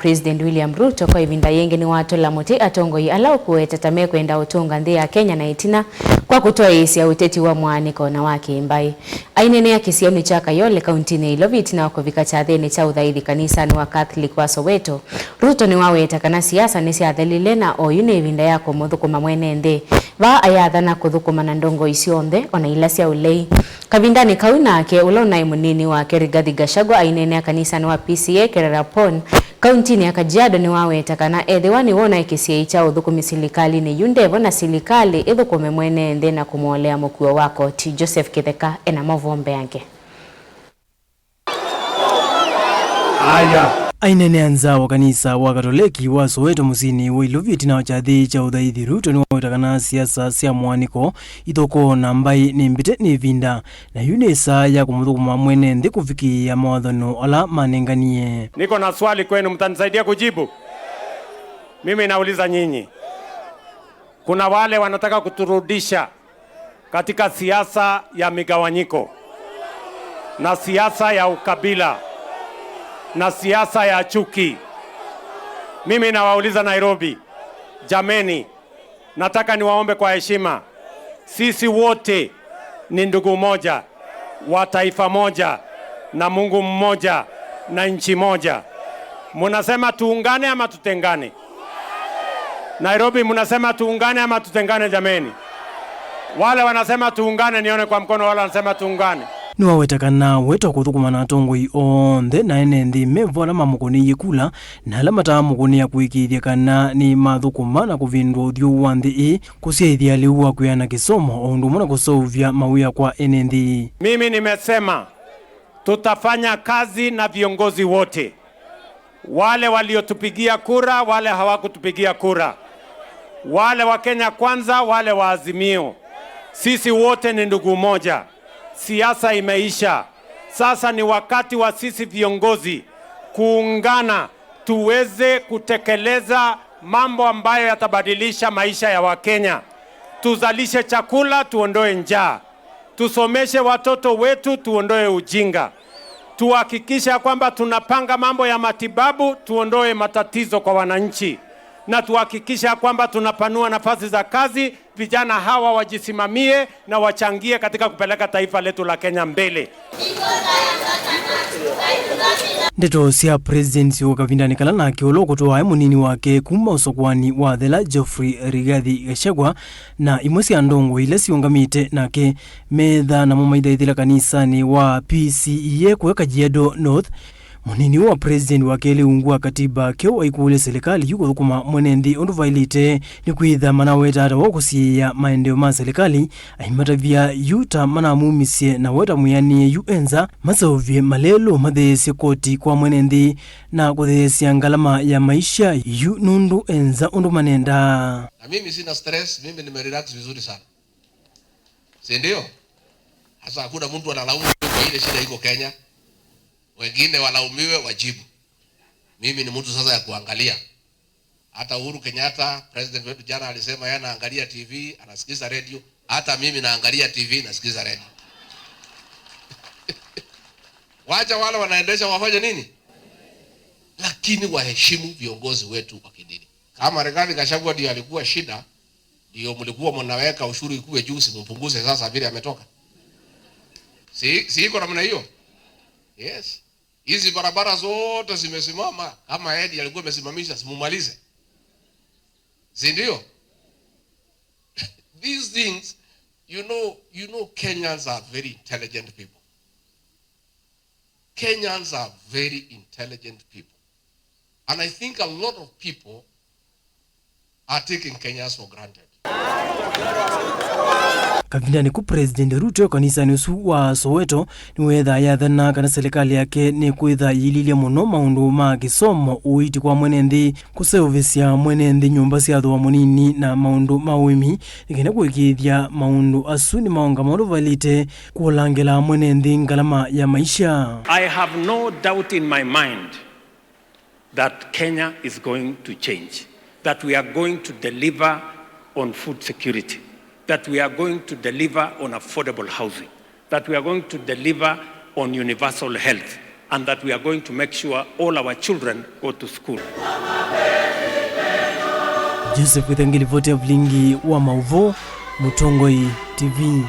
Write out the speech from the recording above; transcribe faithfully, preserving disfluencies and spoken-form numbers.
President William Ruto kwa ĩvinda yĩngĩ nĩwatũla mũtĩ atongoi ala ũkũweta ta mekwenda ũtũnga nthĩ ya Kenya na ĩtina kwa kũtwaĩĩsya ũteti wa mũaanĩko na wa kĩmbaĩ. Aineenea kĩsionĩ kya Kayole, kauntinĩ ya Ilovi, ĩtina wa kũvika kyathĩnĩ kya ũthaithi kanisanĩ wa Catholic wa Soweto, Ruto nĩwaweta kana siasa nĩsyathelile na oyu nĩ ĩvinda ya kũmũthũkũma mwene nthĩ. Vaa ayathana kũthũkũma na ndongoi syonthe, o na ila sya ũlei. Kavindanĩ kau nake, ũla ũnaĩ mũnini wake Rigathi Gachagua aineenea kanisanĩ wa P C A Kerera Pond, kauntinĩ ya Kajiado nĩwaweta kana ethĩwa nĩwe ũnaĩ kĩsiĩi kya ũthũkũmi silikalĩnĩ yu, ndevo na silikalĩ ĩthũkũme mwene nthĩ na kũmũolea mũkuo wa koti. Joseph Kĩtheka ena maũvoo mbeange. Aya. Aineenea nza wa kanisa wa Katoleki wa Soweto mũsyĩnĩ wa Ilovi ĩtina wa kyathĩ kya ũthaithi, Ruto nĩwaweta kana siasa sya mũaanĩko, ithokoo na mbaĩ nĩ mbĩte nĩ ĩvinda, na yu nĩ saa ya kũmũthũkũma mwene nthĩ kũvikĩĩa mawathano ala manenganie. Niko na swali kwenu, mtanisaidia kujibu? Mimi nauliza nyinyi. Kuna wale wanataka kuturudisha katika siasa ya migawanyiko na siasa ya ukabila na siasa ya chuki. Mimi nawauliza Nairobi, jameni, nataka niwaombe kwa heshima, sisi wote ni ndugu moja, wa taifa moja, na Mungu mmoja, na nchi moja. Munasema tuungane ama tutengane? Nairobi, mnasema tuungane ama tutengane, jameni? Wale wanasema tuungane, nione kwa mkono wale wanasema tuungane. Nĩwaweta kana wĩto kũthũkũma na atongoi onthe na ene nthĩ me vo ala mamũkũnĩie kula na ala mataamũkũnĩa kũĩkĩĩthya kana nĩ mathũkũma na kũvĩndũa ũthyũ wa nthĩ ĩĩ kũsyaĩthya lĩu wa kwĩana kĩsomo o ũndũ ũmwe na kũseũvya mawĩa kwa ene nthĩ. Mimi nimesema tutafanya kazi na viongozi wote. Wale waliotupigia kura, wale hawakutupigia kura, wale wa Kenya Kwanza, wale wa Azimio, sisi wote ni ndugu moja. Siasa imeisha. Sasa ni wakati wa sisi viongozi kuungana, tuweze kutekeleza mambo ambayo yatabadilisha maisha ya Wakenya. Tuzalishe chakula, tuondoe njaa. Tusomeshe watoto wetu, tuondoe ujinga. Tuhakikisha kwamba tunapanga mambo ya matibabu, tuondoe matatizo kwa wananchi. Na tuhakikisha kwamba tunapanua nafasi za kazi, vijana hawa wajisimamie na wachangie katika kupeleka taifa letu la Kenya mbele. Ndeto sya President wa kavindanĩ kala nake ũla ũkũtwaa e mũnini wake kuma ũsokwani wa thela, Geoffrey Rigathi Gachagua, na imwe sya ndongoi ila siũngamĩte nake metha namo maithaĩthĩla kanisanĩ wa P C E A kũya Kajiado North. Mũnini wa president wa kelĩ ungu wa katiba keũ aikũlya silikalĩ yu kũthũkũma mwene nthĩ ũndũ vaĩlĩte, nĩkwĩtha manaweta ata wa kũsiĩĩa maendeeo ma silikalĩ, aimatavya yu ta manamumisye na weta mwĩanĩe yu e nza, maseũvye malelũ matheesye koti kwa mwene nthĩ na kũtheesya ngalama ya maisha yu nũndũ e nza ũndũ manendaa. Na mimi sina stress, mimi nimerelax vizuri sana. Si ndio? Sasa hakuna mtu analaumu kwa ile shida iko Kenya. Wengine walaumiwe, wajibu. Mimi ni mtu sasa ya kuangalia. Hata Uhuru Kenyatta, president wetu, jana alisema yeye anaangalia T V, anasikiza radio. Hata mimi naangalia T V, nasikiza radio. Wacha wale wanaendesha wafanye nini? Lakini waheshimu viongozi wetu wa kidini. Kama Rigathi Gachagua ndiye alikuwa shida, ndio mlikuwa mnaweka ushuru ikuwe juu, si mpunguze sasa vile ametoka? Si, si iko namna hiyo? Yes. Hizi barabara zote zimesimama, kama yeye ndiye alikuwa amesimamisha, simumalize. Si ndio? These things, you know, you know, Kenyans are very intelligent people. Kenyans are very intelligent people. And I think a lot of people are taking Kenyans for granted. Kavindanĩ ku President Ruto e kanisanĩ ũsu wa Soweto nĩwethaa yathana kana silikalĩ yake nĩkwĩtha yĩililye mũno maũndũ ma kĩsomo, ũiiti kwa mwene nthĩ, kũseũvĩsya mwene nthĩ nyũmba sya thooa mũnini na maũndũ ma ũĩmi, nĩ kenda kũĩkĩĩthya maũndũ asu nĩmaũngama ũndũ vaĩlĩte, kũlangĩla mwene nthĩ ngalama ya maisha. I have no doubt in my mind that Kenya is going to change, that we are going to deliver on food security, that we are going to deliver on affordable housing, that we are going to deliver on universal health, and that we are going to make sure all our children go to school. Joseph Withangi, livoti ya vilingi wa mauvoo, Mũtongoi T V.